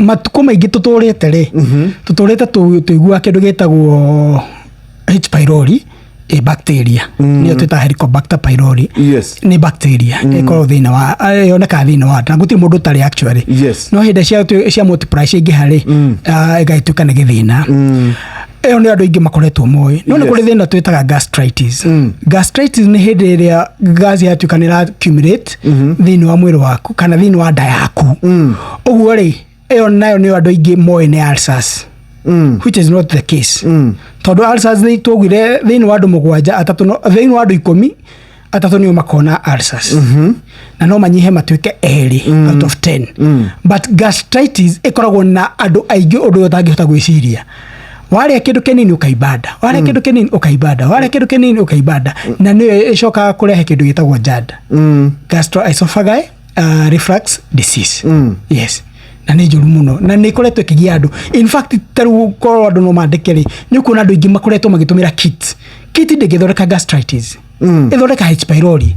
Matukũ maingĩ tũtũrĩte rĩ, tũtũrĩte tũiguaga kĩndũ gĩtagwo H pylori, ĩ bacteria, nĩyo twĩtaga Helicobacter pylori. Nĩ bacteria ĩkoragwo thĩinĩ wa yonekaga thĩinĩ wa nda, na gũtirĩ mũndũ ũtarĩ actually. No hĩndĩ cia multiply ciaingĩha rĩ, ĩgagĩtuĩka nĩ gĩthĩna. Ĩyo nĩ andũ aingĩ makoretwo moĩ, no nĩ kũrĩ thĩna twĩtaga gastritis. Gastritis nĩ hĩndĩ ĩrĩa gas yatuĩka nĩ ĩra accumulate thĩinĩ wa mwĩrĩ waku kana thĩinĩ wa nda yaku. Ũguo rĩ, ĩyo nayo nĩyo andũ aingĩ moĩ nĩ ulcers, which is not the case, tondũ ulcers nĩ twaugire thĩinĩ wa andũ mũgwanja atatũ thĩinĩ wa andũ 10, atatũ nĩo makona ulcers, na no manyihe matuĩke erĩ out of 10. But gastritis ĩkoragwo na andũ aingĩ ũndũ ũyũ ũtangĩhota gwĩciria. Warĩa kĩndũ kĩnini ũkaimba nda, warĩa kĩndũ kĩnini ũkaimba nda, warĩa kĩndũ kĩnini ũkaimba nda, na nĩyo ĩcokaga kũrehe kĩndũ gĩtagwo GERD, gastroesophageal reflux disease. Yes, na nĩ njũru mũno na nĩ ĩkoretwo ĩkĩgia andũ. In fact, ta rĩu korwo andũ no mandĩke rĩ, nĩ ũkuona andũ aingĩ makoretwo magĩtũmĩra kit. Kit ndĩngĩthondeka gastritis, ĩthondeka H pylori,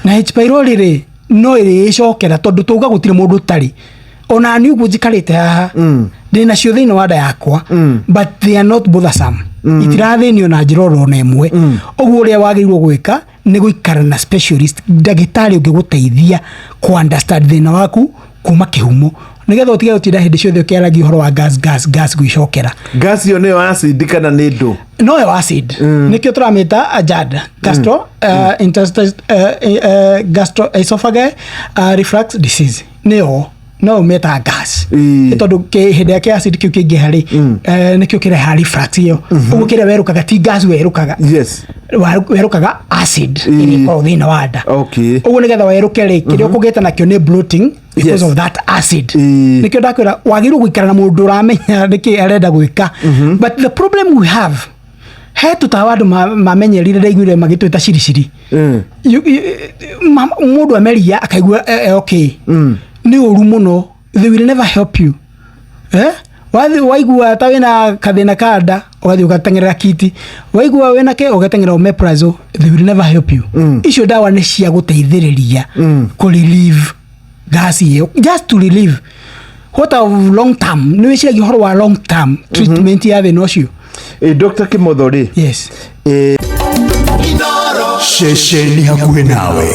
na H pylori rĩ, no ĩrĩcokera, tondũ tauga gũtirĩ mũndũ ũtarĩ. Ona niĩ ũguo njikarĩte haha, ndĩ nacio thĩinĩ wa nda yakwa, but they are not bothersome, itirathĩnio na njĩra oro na ĩmwe. Ũguo ũrĩa wagĩrĩirwo gwĩka nĩ gũikara na specialist, ndagĩtarĩ ũngĩgũteithia ku understand thĩna waku kuma kĩhumo, nĩgetha ũtige gũtinda hĩndĩ ciothe ũkĩaragia ũhoro wa gas, gas, gas gwĩcokera. Gas ĩyo nĩyo acid kana nĩ ndũ? Noyo acid, nĩkĩo tũramĩta GERD, gastro gastroesophageal reflux disease. Nĩyo no ũmĩtaga gas. Nĩ tondũ hĩndĩ ĩrĩa kĩ acid kĩu kĩingĩha rĩ, nĩkĩo kĩrehaga reflux ĩyo. Ũguo kĩrĩa werũkaga ti gas werũkaga, werũkaga acid ĩrĩa ĩkoragwo thĩinĩ wa nda. Ũguo nĩgetha werũke rĩ, kĩrĩa ũkũgĩte nakĩo nĩ bloating because of that acid. Nĩkĩo ndakwĩra wagĩrĩirwo gũikara na mũndũ ũramenya nĩkĩ arenda gwĩka. But the problem we have, he tũtawa andũ mamenyerire, ndaiguire magĩtwĩta ciriciri. Mũndũ ameria akaigua okay. Nĩ ũru mũno, they will never help you, eh? Wathi waigua ta wĩna kathĩna ka nda, ũgathiĩ ũgateng'erera kiti, waigua wĩna ke ũgateng'era omeprazole. They will never help you. Icio ndawa nĩ cia gũteithĩrĩria kũ relieve gas ĩyo, just to relieve. What of long term? Nĩ wĩciragia ũhoro wa long term treatment ya thĩna ũcio? Dr. Kimotho rĩ, Yes. Ceceni hakuhĩ nawe.